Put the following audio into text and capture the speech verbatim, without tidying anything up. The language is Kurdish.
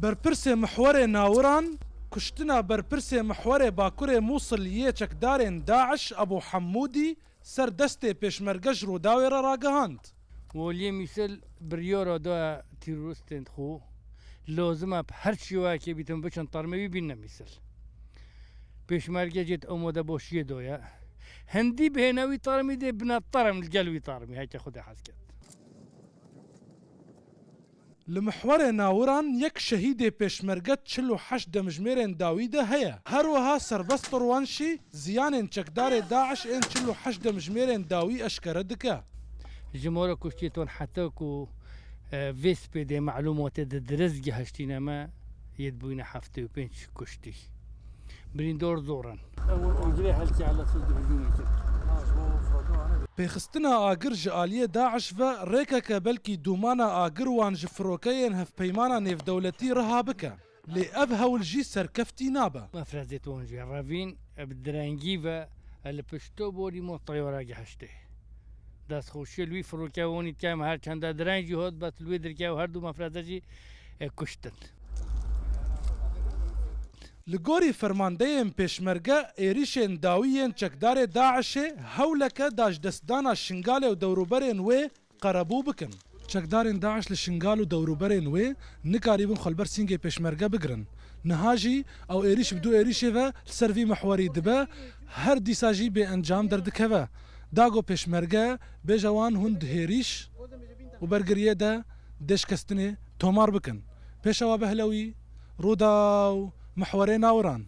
Berpirsê mihwerê Nawiran, kuştina berpirsê mihwerê Bakurê Mûsil yê çekdarên DAIŞ Ebû Hemûdî ser destê pêşmerge ji Rûdawê re ragihand. Waliyê Mûsil biryara da teroristên xwe, lazim e bi her şêweyekê bîtin biçin termê wî bînine Mûsil. Pêşmerge jê di amadebaşiyê de ye. Hindî bihêne wî termî dê bine term li gel wî termî heke Xwedê hez ket. Li mihwerê Nawiran yek şehîdê pêşmerge çil û heşt demjimêrên dawî de heye. Her wiha Serbest Torwanşî ziyanên çekdarê DAIŞ ên çil û heşt demjimêrên dawî eşkere dike. Jimara kuştiyê ton heta ku, e, vê spêdê melûmatê di dirist gihiştîne me, yê dibûyne heftê û pênc kuştî. Birîndar zor in. Ew agirê helkê Elesûd hicûmê kir. Pêxistina agir ji aliyê DAIŞ ve rêkeke belkî dûmana agir wan ji firokeyên hevpeymana nêvdewletî riha bike. Lê ev hewl jî serkeftî nabe. Mefrezê ton jî revîn, e, bi direngî ve, e, li pişto borî mo teyara gihiştê. Destxweşiyê li wî firoke wanî dike, em her çenda direng jî hot, bes li wê dirke û her du mefreze jî, e, kuştin. Li gorî fermandeyên pêşmerge, êrîşên dawî yên çekdarê DAIŞê hewleke da ji destdana Şingalê û dewrûberên wê qerebû bikin. Çekdarên DAIŞ li Şingal û dewrûberên wê nikarîbin xwe li ber sîngê pêşmerge bigirin. Niha jî ew êrîş bi du êrîşê ve li ser vî mihwerî dibe, her dîsa jî bêencam derdikeve. Da ku pêşmerge bêje wan hûn di hêrîş û bergiriyê de dê şikestinê tomar bikin. Pêşewa Behlewî, Rûdaw, Mihwerê Nawiran.